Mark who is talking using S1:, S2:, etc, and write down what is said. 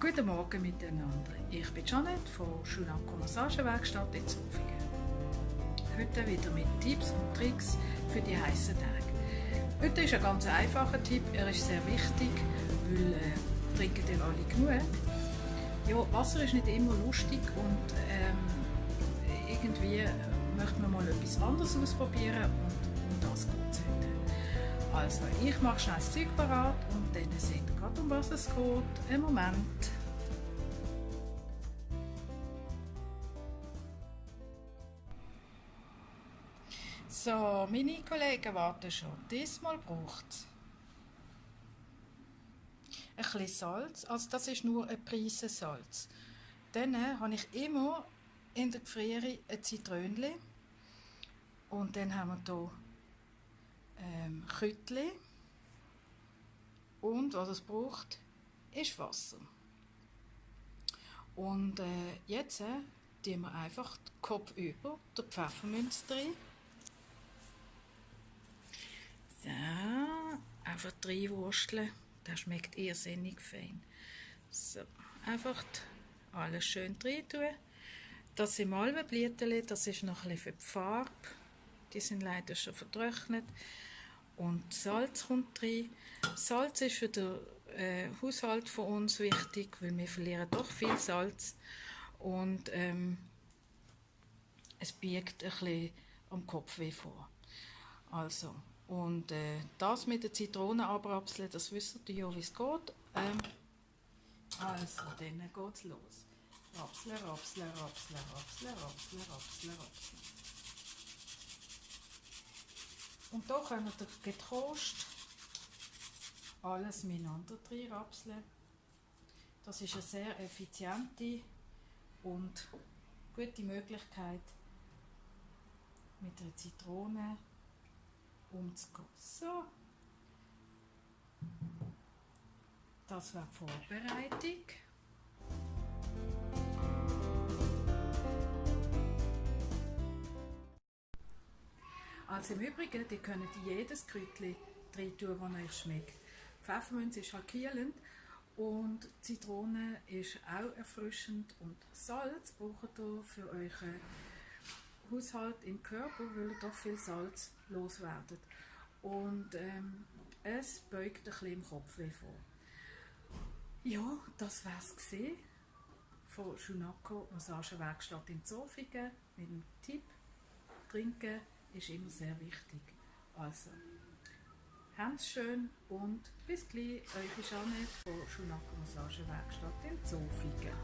S1: Guten Morgen miteinander. Ich bin Janet von Junako Massagewerkstatt in Zofingen. Heute wieder mit Tipps und Tricks für die heißen Tage. Heute ist ein ganz einfacher Tipp, er ist sehr wichtig, weil trinken ihr alle genug. Ja, Wasser ist nicht immer lustig und irgendwie möchte man mal etwas anderes ausprobieren und das geht es heute. Also, ich mache schnell das Zeug parat und dann seht ihr gerade, um was es geht. Einen Moment. So, meine Kollegen warten schon. Diesmal braucht es ein bisschen Salz. Also das ist nur ein Prise Salz. Dann habe ich immer in der Gefriere ein Zitrönchen. Und dann haben wir hier Kütli. Und was es braucht, ist Wasser. Und jetzt tun wir einfach den Kopf über der Pfefferminz rein. So, einfach reinwursteln. Das schmeckt irrsinnig fein. So, einfach alles schön rein tun. Das sind Malvenblüten, das ist noch ein bisschen für die Farbe. Die sind leider schon vertrocknet. Und Salz kommt rein. Salz ist für den Haushalt von uns wichtig, weil wir verlieren doch viel Salz. Und es biegt ein bisschen am Kopfweh vor. Also, und das mit der Zitrone abrapseln, das wisst ihr ja, wie es geht. Also, dann geht es los. Rapseln, rapseln, rapseln, rapseln, rapseln, rapseln, rapseln. Und da können wir getrost alles miteinander reinrapseln. Das ist eine sehr effiziente und gute Möglichkeit, mit einer Zitrone umzugehen. So. Das wäre die Vorbereitung. Also im Übrigen, ihr könnt jedes Kräutchen rein tun, das euch schmeckt. Pfefferminz ist halt kühlend und Zitrone ist auch erfrischend und Salz braucht ihr für euren Haushalt im Körper, weil ihr doch viel Salz loswerdet. Und es beugt ein bisschen im Kopfweh vor. Ja, das war es von Junako Massagewerkstatt in Zofingen mit dem Tipp: Trinken ist immer sehr wichtig. Also, habt's schön und bis gleich, eure Janet von Junako Massagewerkstatt in Zofingen.